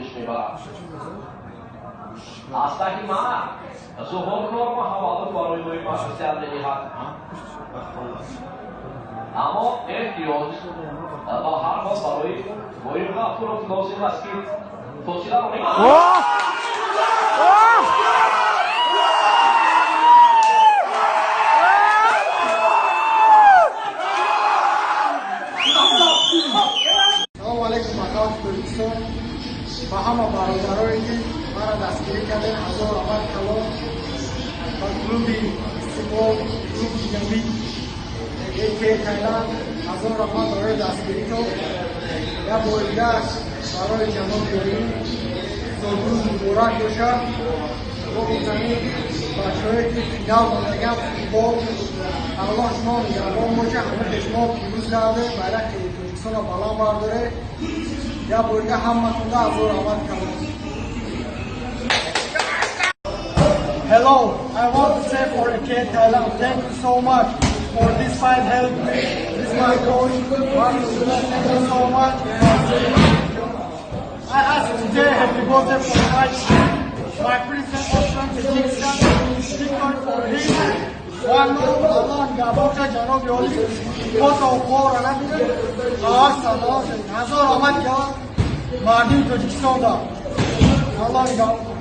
пеш мебарад. Аз таҳи мана Зуҳур Нурмуҳаммадов барои мо маслиҳат медиҳад. Аммо эҳтиёт ба ҳар ҳол барои Боир Ғафуров лозим аст, ки фосиларо нигоҳ. Салому алейкум, ба Тоҷикистон, ба ҳама бародарое, ки маро дастгирӣ кардем, ҳазор раҳмат калом. Ба клуби Истиқлол, клуби Динамит, АК Тайланд, ҳазор раҳмат барои дастгиритон. Як бори дигар барои ҷаноби олӣ зодрӯз муборак бошад. Мо гуфтанем, бачаҳое, ки финал мондагиам футбол, Аллоҳ шумо нигаҳбон бошад, ҳамаи шумо пирӯз гардед, байрақи Тоҷикистонро баланд бардоред. Як бори дигар ҳаматонда ҳазор раҳмат калом. Hello, I want to say for AK Thailand, thank you so much for this fight help me. This is my coach, Marcus. Thank you so much. I ask today happy birthday for my president of Tajikistan, victory for him. One love, Allah нигаҳбон, ҷаноби олӣ. Фото хора набинед, ҳазор раҳмат калом мардуми Тоҷикистонда. Аллоҳ нигаҳбон.